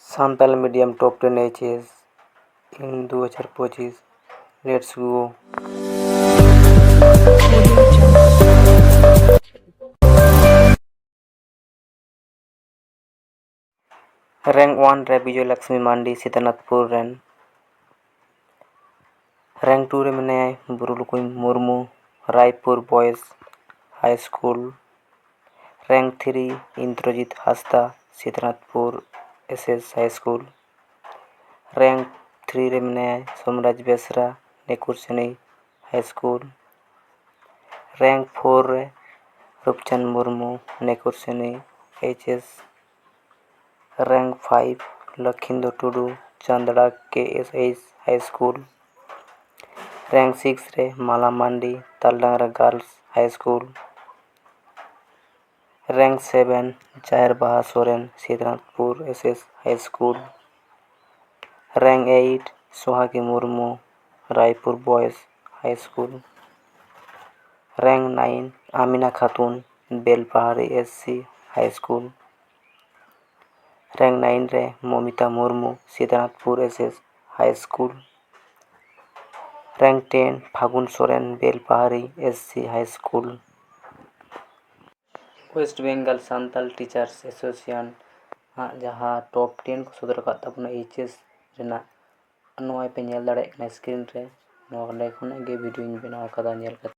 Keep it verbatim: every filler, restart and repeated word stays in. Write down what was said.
Santali medium top ten H S in ᱫᱩ ᱦᱟᱡᱟᱨ ᱯᱚᱸᱪᱤᱥ. Let's go. Rank one ᱨᱮ ᱵᱤᱡᱚᱭ ᱞᱟᱠᱥᱢᱤ ᱢᱟᱱᱰᱤ, ᱥᱤᱛᱟᱱᱟᱛᱷᱯᱩᱨ ᱨᱮᱱ. Rank two ᱨᱮ ᱢᱮᱱᱟᱭᱟ ᱵᱩᱨᱩᱞᱩᱠᱩᱧ Murmu, Raipur Boys High School. Rank three Indrajit ᱦᱟᱸᱥᱫᱟ, ᱥᱤᱛᱟᱱᱟᱛᱷᱯᱩᱨ S S High School. Rank three ᱨᱮ ᱢᱮᱱᱟᱭᱟ ᱥᱳᱢᱨᱟᱡᱽ ᱵᱮᱥᱨᱟ, ᱱᱮᱠᱩᱨᱥᱮᱱᱤ High School. Rank four ᱨᱮ Rupchand Murmu, ᱱᱮᱠᱩᱨᱥᱮᱱᱤ H S. Rank five Lakhindar ᱴᱩᱰᱩ, Chandra K S H High School. Rank six ᱨᱮ ᱢᱟᱞᱟ ᱢᱟᱱᱰᱤ, Taldangra Girls High School. Rank seven ᱡᱟᱦᱮᱨ ᱵᱟᱦᱟ Soren, ᱥᱤᱫᱷᱱᱟᱛᱷᱯᱩᱨ S S High School. Rank eight Sohagi Murmu, Raipur Boys High School. Rank nine ᱟᱢᱤᱱᱟ Khatun, Belpahari S C High School. Rank nine ᱨᱮ Mamita Murmu, ᱥᱤᱫᱷᱱᱟᱛᱷᱯᱩᱨ S S High School. Rank ten ᱯᱷᱟᱹᱜᱩᱱ Soren, Belpahari S C High School. West Bengal Santal Teachers Association ᱟᱜ ᱡᱟᱦᱟᱸ top ten ᱠᱚ ᱥᱚᱫᱚᱨ ᱟᱠᱟᱫ ᱛᱟᱵᱚᱱᱟ H S ᱨᱮᱱᱟᱜ, ᱱᱚᱜᱼᱚᱭ ᱯᱮ ᱧᱮᱞ ᱫᱟᱲᱮᱭᱟᱜ ᱠᱟᱱᱟ screen ᱨᱮ, ᱱᱚᱣᱟ ᱚᱸᱰᱮ ᱠᱷᱚᱱᱟᱜ ᱜᱮ video ᱧ ᱵᱮᱱᱟᱣ ᱟᱠᱟᱫᱟ ᱧᱮᱞ ᱠᱟᱛᱮ᱾